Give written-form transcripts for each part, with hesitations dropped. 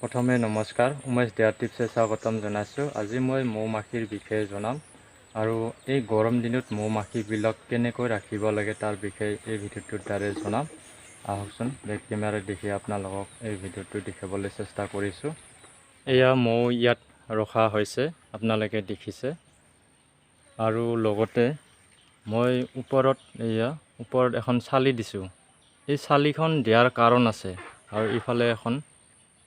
প্ৰথমে নমস্কাৰ, উমেশ দেয়া টিপছে স্বাগতম জনাইছোঁ। আজি মই মৌ মাখিৰ বিষয়ে জনাম আৰু এই গৰম দিনত মৌ মাখিবিলাক কেনেকৈ ৰাখিব লাগে তাৰ বিষয়ে এই ভিডিঅ'টোৰ দ্বাৰাই জনাম। আহকচোন, বেক কেমেৰা দেখি আপোনালোকক এই ভিডিঅ'টো দেখাবলৈ চেষ্টা কৰিছোঁ। এয়া মৌ ইয়াত ৰখা হৈছে, আপোনালোকে দেখিছে। আৰু লগতে মই ওপৰত, এয়া ওপৰত এখন চালি দিছোঁ। এই চালিখন দিয়াৰ কাৰণ আছে। আৰু ইফালে এখন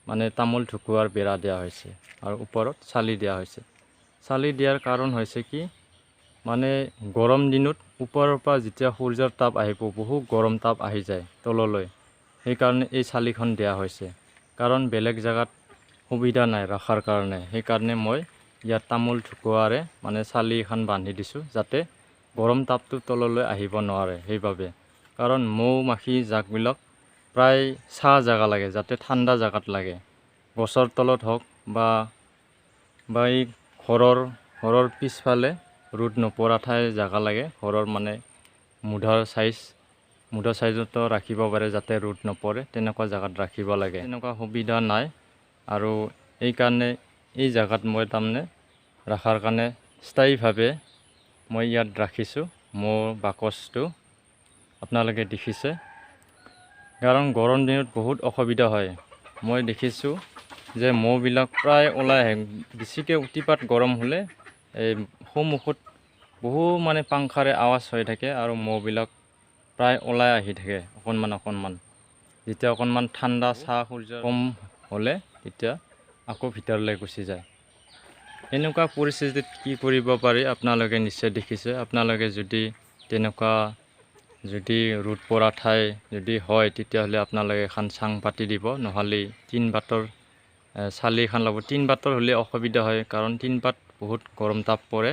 মানে তামোল ঢকুৱাৰ বেৰা দিয়া হৈছে আৰু ওপৰত চালি দিয়া হৈছে। চালি দিয়াৰ কাৰণ হৈছে কি, মানে গৰম দিনত ওপৰৰ পৰা যেতিয়া সূৰ্যৰ তাপ আহিব, বহু গৰম তাপ আহি যায় তললৈ, সেইকাৰণে এই চালিখন দিয়া হৈছে। কাৰণ বেলেগ জেগাত সুবিধা নাই ৰখাৰ কাৰণে, সেইকাৰণে মই ইয়াত তামোল ঢকুৱাৰে মানে চালি এখন বান্ধি দিছোঁ, যাতে গৰম তাপটো তললৈ আহিব নোৱাৰে সেইবাবে। কাৰণ মৌ মাখি জাকবিলাক প্ৰায় ছাঁ জেগা লাগে, যাতে ঠাণ্ডা জেগাত লাগে, গছৰ তলত হওক বা এই ঘৰৰ পিছফালে ৰ'দ নপৰা ঠাই জেগা লাগে। ঘৰৰ মানে মুধা চাইজতো ৰাখিব পাৰে, যাতে ৰ'দ নপৰে তেনেকুৱা জেগাত ৰাখিব লাগে। তেনেকুৱা সুবিধা নাই আৰু এইকাৰণে এই জেগাত মই তাৰমানে ৰখাৰ কাৰণে স্থায়ীভাৱে মই ইয়াত ৰাখিছোঁ মোৰ বাকচটো, আপোনালোকে দেখিছে। কাৰণ গৰম দিনত বহুত অসুবিধা হয়। মই দেখিছোঁ যে মৌবিলাক প্ৰায় ওলাই আহে। বেছিকৈ অতিপাত গৰম হ'লে এই সন্মুখত বহু মানে পাংখাৰে আৱাজ হৈ থাকে আৰু মৌবিলাক প্ৰায় ওলাই আহি থাকে অকণমান অকণমান। যেতিয়া অকণমান ঠাণ্ডা ছাঁ সূৰ্য কম হ'লে তেতিয়া আকৌ ভিতৰলৈ গুচি যায়। এনেকুৱা পৰিস্থিতিত কি কৰিব পাৰি আপোনালোকে নিশ্চয় দেখিছে। আপোনালোকে যদি তেনেকুৱা যদি ৰ'দ পৰা ঠাই যদি হয়, তেতিয়াহ'লে আপোনালোকে এখন চাং পাতি দিব, নহ'লে তিন পাতৰ চালি এখন ল'ব। তিন পাতৰ হ'লে অসুবিধা হয়, কাৰণ তিন পাত বহুত গৰম তাপ পৰে,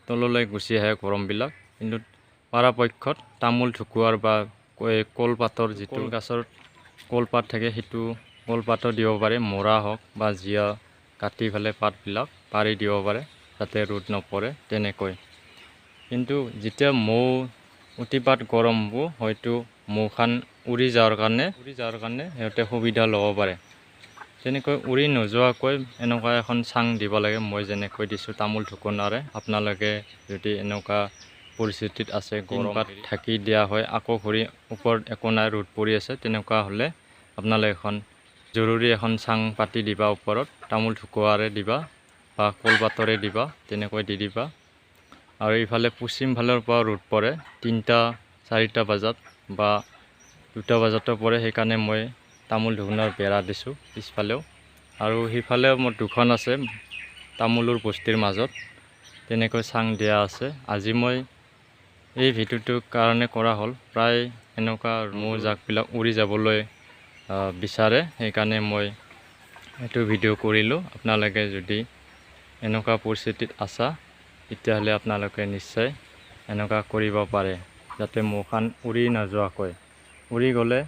তললৈ গুচি আহে গৰমবিলাক। কিন্তু পৰাপক্ষত তামোল ঢকুৱাৰ বা কলপাতৰ, যিটো গাছৰ কলপাত থাকে, সেইটো কলপাতো দিব পাৰে। মৰা হওক বা জীয়া কাটি পেলাই পাতবিলাক পাৰি দিব পাৰে, যাতে ৰ'দ নপৰে তেনেকৈ। কিন্তু যেতিয়া মৌ অতিপাত গৰম হ'ব, হয়তো মৌখান উৰি যোৱাৰ কাৰণে সিহঁতে সুবিধা ল'ব পাৰে। তেনেকৈ উৰি নোযোৱাকৈ এনেকুৱা এখন চাং দিব লাগে, মই যেনেকৈ দিছোঁ তামোল ঢকুনাৰে। আপোনালোকে যদি এনেকুৱা পৰিস্থিতিত আছে, গৰম পাত ঢাকি দিয়া হয়, আকৌ ঘূৰি ওপৰত একো নাই, ৰ'দ পৰি আছে, তেনেকুৱা হ'লে আপোনালোকে এখন জৰুৰী এখন চাং পাতি দিবা, ওপৰত তামোল ঢকুৱাৰে দিবা বা কলপাতৰে দিবা, তেনেকৈ দি দিবা। আৰু ইফালে পশ্চিম ফালৰ পৰা ৰ'দ পৰে 3টা 4টা বজাত বা 2টা বজাতো পৰে, সেইকাৰণে মই তামোল ঢকুনাৰ বেৰা দিছোঁ পিছফালেও। আৰু সিফালেও মোৰ দুখন আছে তামোলৰ বস্তিৰ মাজত, তেনেকৈ চাং দিয়া আছে। আজি মই এই ভিডিঅ'টোৰ কাৰণে কৰা হ'ল, প্ৰায় এনেকুৱা মৌ জাকবিলাক উৰি যাবলৈ বিচাৰে, সেইকাৰণে মই এইটো ভিডিঅ' কৰিলোঁ। আপোনালোকে যদি এনেকুৱা পৰিস্থিতিত আছা, তেতিয়াহ'লে আপোনালোকে নিশ্চয় এনেকুৱা কৰিব পাৰে, যাতে মৌখান উৰি নোযোৱাকৈ। উৰি গ'লে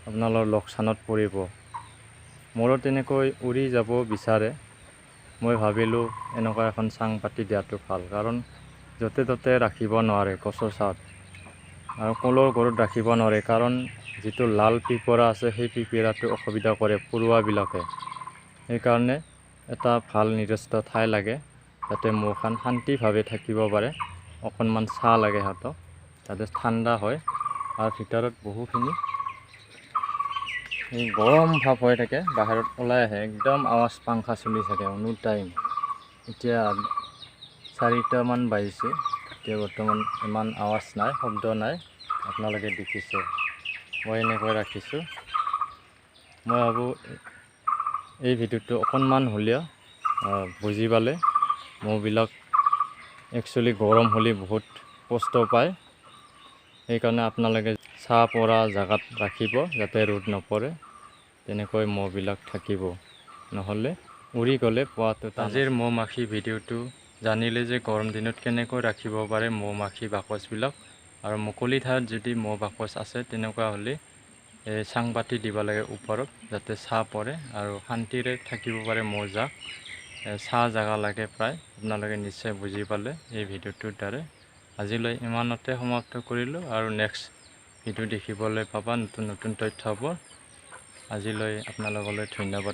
আপোনালোকৰ লোকচানত পৰিব। মোৰো তেনেকৈ উৰি যাব বিচাৰে। মই ভাবিলোঁ এনেকুৱা এখন চাং পাতি দিয়াটো ভাল, কাৰণ য'তে ত'তে ৰাখিব নোৱাৰে গছৰ ছাঁত আৰু কলৰ ঘৰত ৰাখিব নোৱাৰে, কাৰণ যিটো লাল পিপৰা আছে, সেই পিপৰাটো অসুবিধা কৰে পৰুৱাবিলাকে। সেইকাৰণে এটা ভাল নিৰ্দিষ্ট ঠাই লাগে, যাতে মৌখান শান্তিভাৱে থাকিব পাৰে। অকণমান ছাঁ লাগে সিহঁতক, যাতে ঠাণ্ডা হয়। আৰু ভিতৰত বহুখিনি এই গৰম ভাৱ হৈ থাকে, বাহিৰত ওলাই আহে, একদম আৱাজ পাংখা চলি থাকে এনি টাইম। এতিয়া 4টামান বাজিছে, এতিয়া বৰ্তমান ইমান আৱাজ নাই, শব্দ নাই, আপোনালোকে দেখিছে। মই এনেকৈ ৰাখিছোঁ। মই ভাবোঁ এই ভিডিঅ'টো অকণমান হ'লেও বুজি পালে। মৌবিলাক একচুৱেলি গৰম হ'লে বহুত কষ্ট পায়, সেইকাৰণে আপোনালোকে ছাঁ পৰা জেগাত ৰাখিব, যাতে ৰ'দ নপৰে, তেনেকৈ মৌবিলাক থাকিব, নহ'লে উৰি গ'লে পোৱাটো। আজিৰ মৌ মাখি ভিডিঅ'টো জানিলে যে গৰম দিনত কেনেকৈ ৰাখিব পাৰে মৌ মাখি বাকচবিলাক। আৰু মুকলি ঠাইত যদি মৌ বাকচ আছে, তেনেকুৱা হ'লে এই চাং পাতি দিব লাগে ওপৰত, যাতে ছাঁ পৰে আৰু শান্তিৰে থাকিব পাৰে মৌ জাক। ছাঁ জেগা লাগে প্ৰায়। আপোনালোকে নিশ্চয় বুজি পালে এই ভিডিঅ'টোৰ দ্বাৰা। আজিলৈ ইমানতে সমাপ্ত কৰিলোঁ আৰু নেক্সট ভিডিঅ' দেখিবলৈ পাবা নতুন নতুন তথ্যবোৰ। আজিলৈ আপোনালোকলৈ ধন্যবাদ।